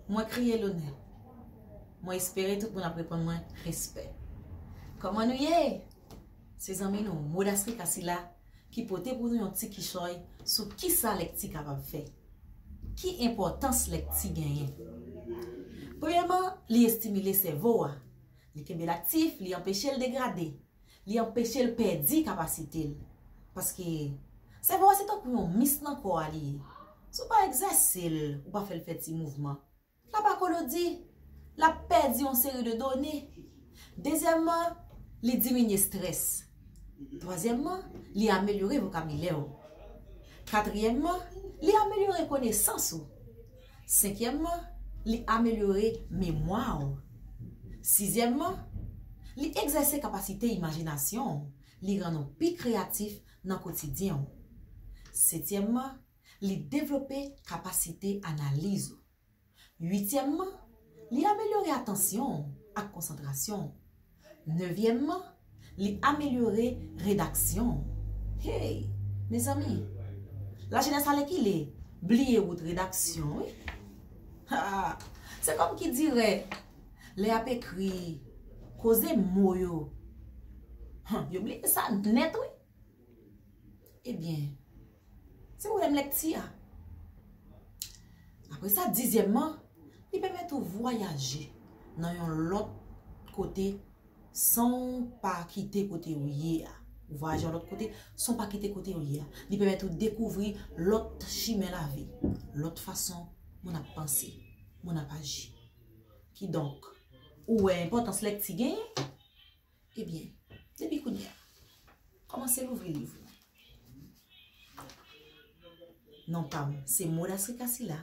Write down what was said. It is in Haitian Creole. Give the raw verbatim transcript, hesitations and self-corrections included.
Mwen kriye lonè. Mwen espere tout moun ap reponn mwen respè. Kòman nou ye? Se zanmi nou, Modas Rika sila, ki pote pou nou yon ti kichòy sou kisa lèkti kapab fè. Ki enpòtans lèkti genyen? Premyèman, li estimile sèvo a. Li kenbe l aktif, li anpeche l degrade. Li anpeche l pèdi kapasite l. Paske sèvo a se tankou yon mis nan kò a li ye. Si w pa egzèse l, ou pa fè l fè ti mouvman, l ap akolodi, l ap pèdi yon seri de done. Dezyèmman, li diminye estrès. Twazyèmman, li amelyore vokabilè w. Katriyèmman, li amelyore konesans ou. Senkyèmman, li amelyore memwa w. Sizyèmman, li egzèse kapasite imajinasyon w, li rann ou pi kreyatif nan kotidyen w. Setyèmman, li devlope kapasite analiz ou. Uityèmman, li amelyore atansyon w ak konsantrasyon w. Nevyèmman, li amelyore redaksyon w. Hey, mezanmi, lajenès alèkile bliye wout redaksyon, wi. Ha, se kòm ki dirè, lè y ap ekri, koze mo yo, han, yo bliye sa nèt, wi. Ebyen, se pwoblèm lèkti a. Apre sa, dizyèmman, li pèmèt ou vwayaje nan yon lòt kote san w pa kite kote ou ye a. Ou vwayaje yon lòt kote san w pa kite kote ou ye a. Li pèmèt ou dekouvri lòt chimen lavi, lòt fason moun ap panse, moun ap aji. Kidonk, ou wè enpòtans lèkti genyen? Ebyen, depi kounye a, kòmanse louvri liv ou. Non pa m, se Modas Rika sila,